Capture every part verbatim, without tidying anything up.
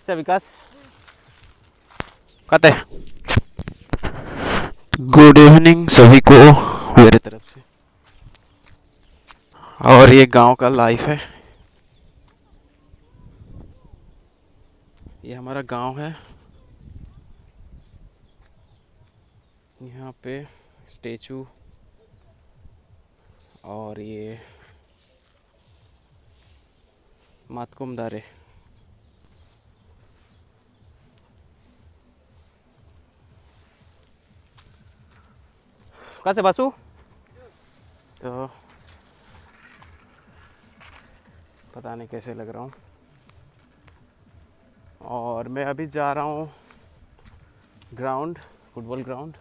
अच्छा विकास, कहते हैं गुड इवनिंग सभी को मेरे तरफ से। और ये गांव का लाइफ है, ये हमारा गांव है। यहाँ पे स्टैचू और ये मातकोम दारे। कैसे बासु? तो पता नहीं कैसे लग रहा हूँ। और मैं अभी जा रहा हूँ ग्राउंड, फुटबॉल ग्राउंड।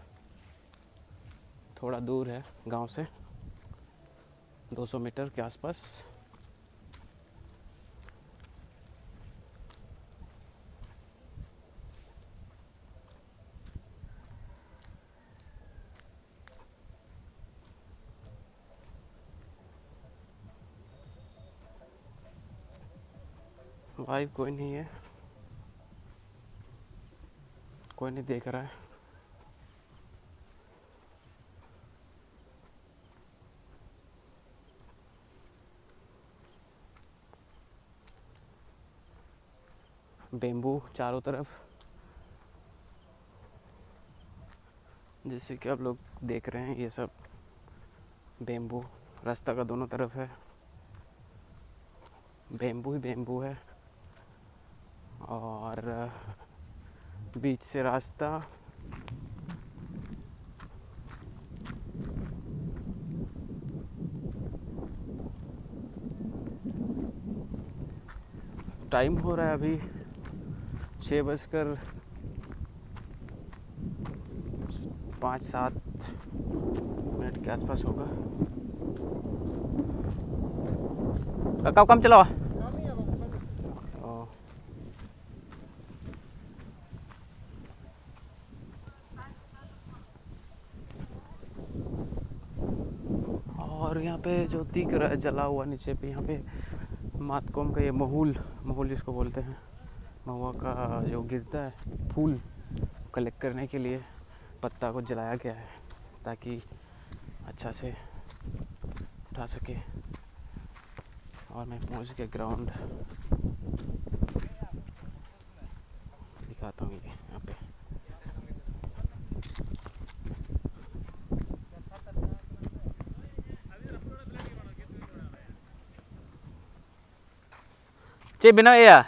थोड़ा दूर है गांव से, दो सौ मीटर के आसपास। भाई कोई नहीं है, कोई नहीं देख रहा है। बेम्बू चारों तरफ, जैसे कि आप लोग देख रहे हैं, ये सब बेम्बू रास्ता का दोनों तरफ है, बेम्बू ही बेम्बू है। और बीच से रास्ता। टाइम हो रहा है अभी छः बजकर पाँच सात मिनट के आसपास होगा। काका, काम चलावा। ओ। और यहाँ पे जो दिख रहा है जला हुआ नीचे पे, यहाँ पे मातकोम का ये महूल, महूल जिसको बोलते हैं, महुआ का जो गिरता है फूल, कलेक्ट करने के लिए पत्ता को जलाया गया है, ताकि अच्छा से उठा सके। और मैं पहुंच गया ग्राउंड, दिखाता हूँ ये यहाँ पे। ᱪᱮᱫ ᱵᱮᱱᱟᱣᱮᱫᱼᱟ?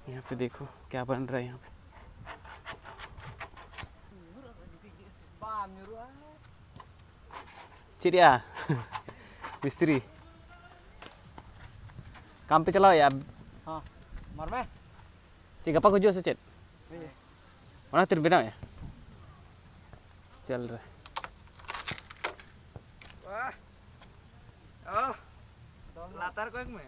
यहाँ पे देखो क्या बन रहा है यहाँ पे। ᱪᱮᱫ ᱭᱟ? ᱢᱤᱥᱛᱨᱤ ᱠᱟᱢ ᱯᱮ ᱪᱟᱞᱟᱣᱮᱫᱼᱟ? ᱦᱚᱸ, ᱢᱟᱨᱢᱮ᱾ ᱪᱮᱫ ᱜᱟᱯᱟ ᱠᱚ ᱦᱤᱡᱩᱜᱼᱟ ᱥᱮ ᱪᱮᱫ? ᱚᱱᱟ ᱠᱷᱟᱹᱛᱤᱨ ᱵᱮᱱᱟᱣᱮᱫᱼᱟ? ᱪᱚᱞ ᱨᱮ᱾ ᱣᱟᱦ᱾ ᱚᱦ᱾ ᱞᱟᱛᱟᱨ ᱠᱚᱭᱮᱠ ᱢᱮ᱾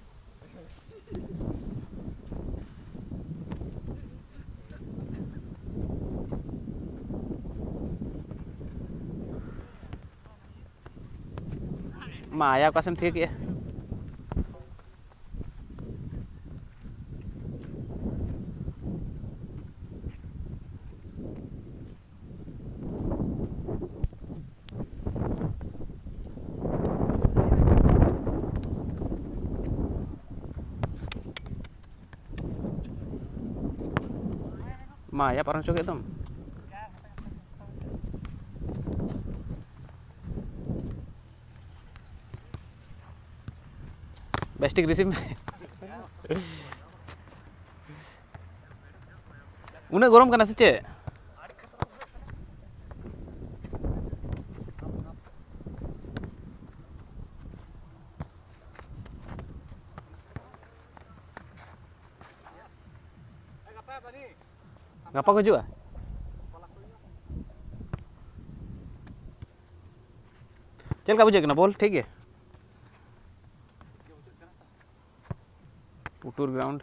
ᱢᱟ, ᱟᱭᱟ ᱚᱠᱟ ᱥᱮᱫ ᱮᱢ ᱛᱷᱤᱭᱟᱹ ᱠᱮᱜᱼᱟ? ᱢᱟ, ᱭᱟ ᱯᱟᱨᱚᱢ ᱦᱚᱪᱚ ᱠᱮᱫ ᱫᱚᱢ᱾ ᱵᱮᱥ ᱴᱷᱤᱠ ᱨᱤᱥᱤᱵᱷ ᱢᱮ᱾ ᱩᱱᱟᱹᱜ ᱜᱚᱨᱚᱢ ᱠᱟᱱᱟ ᱥᱮ ᱪᱮᱫ? ᱜᱟᱯᱟ ᱠᱚ ᱦᱤᱡᱩᱜᱼᱟ? ᱪᱮᱫ ᱞᱮᱠᱟ ᱵᱩᱡᱷᱟᱹᱜ ᱠᱟᱱᱟ ᱵᱚᱞ? ᱴᱷᱤᱠ ᱜᱮ? ᱯᱩᱴᱩᱨ ᱜᱨᱟᱣᱩᱱᱰ᱾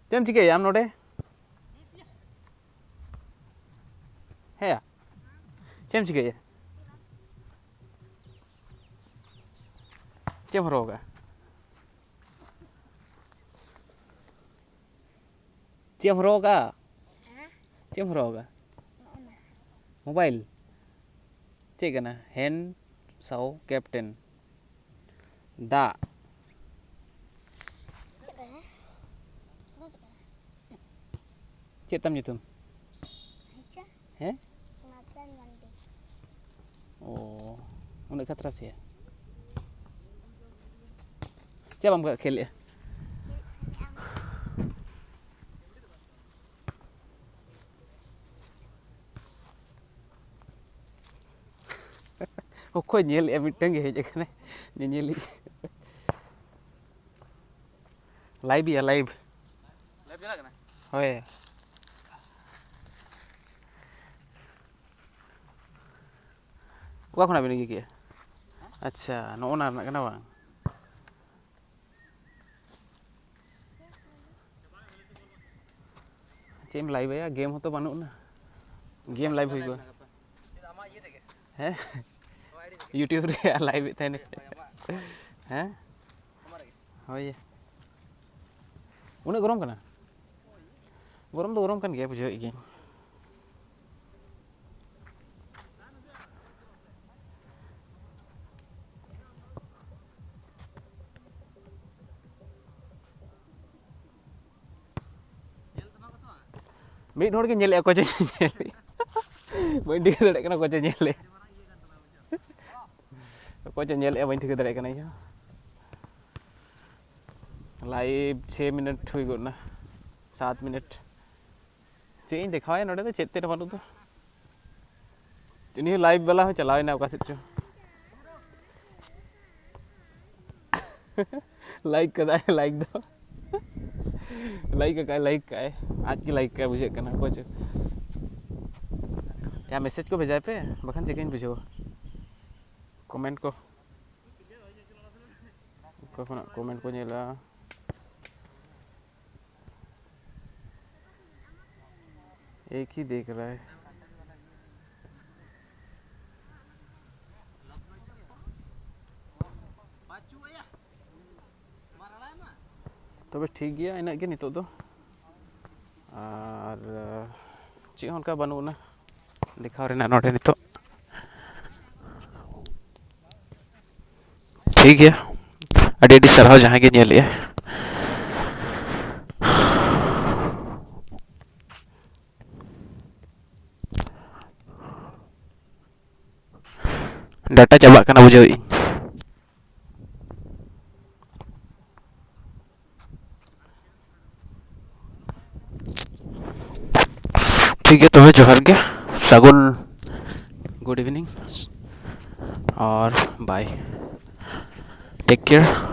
ᱪᱮᱫ ᱮᱢ ᱪᱤᱠᱟᱹᱭᱟ ᱟᱢ ᱱᱚᱰᱮ? ᱦᱮᱸᱭᱟ᱾ ᱪᱮᱫ ᱮᱢ ᱪᱤᱠᱟᱹᱭᱮᱫᱼᱟ? ᱪᱮᱫ ᱮᱢ ᱦᱚᱨᱚᱜ ᱟᱠᱟᱫᱼᱟ? ᱪᱮᱫ ᱮᱢ ᱦᱚᱨᱚᱜ ᱟᱠᱟᱫᱼᱟ? ᱪᱮᱫ ᱮᱢ ᱦᱚᱨᱚᱜ ᱟᱠᱟᱫᱼᱟ? ᱢᱳᱵᱟᱭᱤᱞ? ᱪᱮᱫ ᱠᱟᱱᱟ? ᱦᱮᱱ ᱥᱟᱣ ᱠᱮᱯᱴᱮᱱ᱾ ᱫᱟᱜ᱾ ᱪᱮᱫ ᱛᱟᱢ ᱧᱩᱛᱩᱢ? ᱦᱮᱸ? ᱚ, ᱩᱱᱟᱹᱜ ᱠᱷᱟᱛᱨᱟ ᱥᱮᱭᱟ᱾ ᱪᱮᱫ ᱵᱟᱢ ᱠᱷᱮᱞᱮᱜᱼᱟ? ᱚᱠᱚᱭ ᱧᱮᱞᱮᱜᱼᱟ? ᱢᱤᱫᱴᱟᱝ ᱜᱮ ᱦᱮᱡ ᱟᱠᱟᱱᱟᱭ ᱧᱮᱧᱮᱞᱤᱡ᱾ ᱞᱟᱭᱤᱵᱷ ᱭᱟ, ᱞᱟᱭᱤᱵᱷ᱾ ᱞᱟᱭᱤᱵᱷ ᱪᱟᱞᱟᱜ ᱠᱟᱱᱟ? ᱦᱳᱭ᱾ ᱚᱠᱟ ᱠᱷᱚᱱᱟᱜ ᱵᱤᱱ ᱤᱭᱟᱹ ᱠᱮᱜᱼᱟ? ᱟᱪᱪᱷᱟ, ᱱᱚᱜᱼᱚ ᱱᱟ ᱨᱮᱱᱟᱜ ᱠᱟᱱᱟ ᱵᱟᱝ? ᱪᱮᱫ ᱮᱢ ᱞᱟᱭᱤᱵᱷ ᱟᱭᱟ? ᱜᱮᱢ ᱦᱚᱸᱛᱚ ᱵᱟᱹᱱᱩᱜ ᱟᱱᱟ᱾ ᱜᱮᱢ ᱞᱟᱭᱤᱵᱷ ᱦᱩᱭ ᱠᱚᱜᱼᱟ᱾ ᱦᱮᱸ? YouTube ᱨᱮ ᱞᱟᱭᱤᱵᱷ ᱮᱫ ᱛᱟᱦᱮᱱ᱾ ᱦᱮᱸ? ᱦᱳᱭ᱾ ᱩᱱᱟᱹᱜ ᱜᱚᱨᱚᱢ ᱠᱟᱱᱟ? ᱜᱚᱨᱚᱢ ᱫᱚ ᱜᱚᱨᱚᱢ ᱠᱟᱱ ᱜᱮᱭᱟ, ᱵᱩᱡᱷᱟᱹᱣᱮᱫ ᱜᱤᱭᱟᱹᱧ᱾ ᱢᱤᱫ ᱦᱚᱲ ᱜᱮ ᱧᱮᱞᱮᱫᱼᱟ, ᱚᱠᱚᱭ ᱪᱚ ᱧᱮᱞᱮᱫ᱾ ᱵᱟᱹᱧ ᱴᱷᱤᱠᱟᱹ ᱫᱟᱲᱮᱭᱟᱜ ᱠᱟᱱᱟ ᱚᱠᱚᱭ ᱪᱚ ᱧᱮᱞᱮᱫ᱾ ᱚᱠᱚᱭ ᱪᱚ ᱧᱮᱞᱮᱫᱼᱟ, ᱵᱟᱹᱧ ᱴᱷᱤᱠᱟᱹ ᱫᱟᱲᱮᱭᱟᱜ ᱠᱟᱱᱟ ᱤᱧ ᱦᱚᱸ᱾ ᱞᱟᱭᱤᱵᱷ ᱪᱷᱮ ᱢᱤᱱᱤᱴ ᱦᱩᱭ ᱜᱚᱫ ᱮᱱᱟ, ᱥᱟᱛ ᱢᱤᱱᱤᱴ᱾ ᱪᱮᱫ ᱤᱧ ᱫᱮᱠᱷᱟᱣᱟᱭᱟ ᱱᱚᱰᱮ ᱫᱚ, ᱪᱮᱫ ᱛᱮᱫ ᱦᱚᱸ ᱵᱟᱹᱱᱩᱜ ᱫᱚ᱾ ᱩᱱᱤ ᱦᱚᱸ ᱞᱟᱭᱤᱵᱷ ᱵᱟᱞᱟ ᱦᱚᱸ ᱪᱟᱞᱟᱣ ᱮᱱᱟ ᱚᱠᱟ ᱥᱮᱫ ᱪᱚ᱾ ᱞᱟᱭᱤᱠ ᱠᱟᱫᱟᱭ, ᱞᱟᱭᱤᱠ ᱫᱚ᱾ ᱞᱟᱭᱤᱠ ᱠᱟᱜᱼᱟᱭ, ᱞᱟᱭᱤᱠ ᱠᱟᱜᱼᱟᱭ᱾ ᱟᱡ ᱜᱮ ᱞᱟᱭᱤᱠ ᱠᱟᱜᱼᱟᱭ, ᱵᱩᱡᱷᱟᱹᱜ ᱠᱟᱱᱟ ᱚᱠᱚᱭ ᱪᱚ᱾ ᱭᱟ, ᱢᱮᱥᱮᱡᱽ ᱠᱚ ᱵᱷᱮᱡᱟᱭ ᱯᱮ, ᱵᱟᱠᱷᱟᱱ ᱪᱤᱠᱟᱹᱧ ᱵᱩᱡᱷᱟᱹᱣᱟ? ᱠᱚᱢᱮᱱᱴ ᱠᱚ᱾ ᱚᱠᱟ ᱠᱷᱚᱱᱟᱜ ᱠᱚᱢᱮᱱᱴ ᱠᱚ ᱧᱮᱞᱟ? एक ही देख रहा है। ᱛᱚᱵᱮ ᱴᱷᱤᱠ ᱜᱮᱭᱟ, ᱤᱱᱟᱹᱜ ᱜᱮ ᱱᱤᱛᱚᱜ ᱫᱚ᱾ ᱟᱨ ᱪᱮᱫ ᱦᱚᱸ ᱚᱱᱠᱟ ᱵᱟᱹᱱᱩᱜ ᱟᱱᱟ ᱫᱮᱠᱷᱟᱣ ᱨᱮᱱᱟᱜ ᱱᱚᱰᱮ ᱱᱤᱛᱚᱜ᱾ ᱴᱷᱤᱠ ᱜᱮᱭᱟ, ᱟᱹᱰᱤ ᱟᱹᱰᱤ ᱥᱟᱨᱦᱟᱣ ᱡᱟᱦᱟᱸᱭ ᱜᱮ ᱧᱮᱞᱮᱜᱼᱟ᱾ ᱰᱟᱴᱟ ᱪᱟᱵᱟᱜ ᱠᱟᱱᱟ, ᱵᱩᱡᱷᱟᱹᱣᱮᱫ ᱟᱹᱧ᱾ ᱴᱷᱤᱠ ᱜᱮᱭᱟ, ᱛᱚᱵᱮ ᱡᱚᱦᱟᱨ ᱜᱮ, ᱥᱟᱹᱜᱩᱱ good evening ᱟᱨ bye, take care.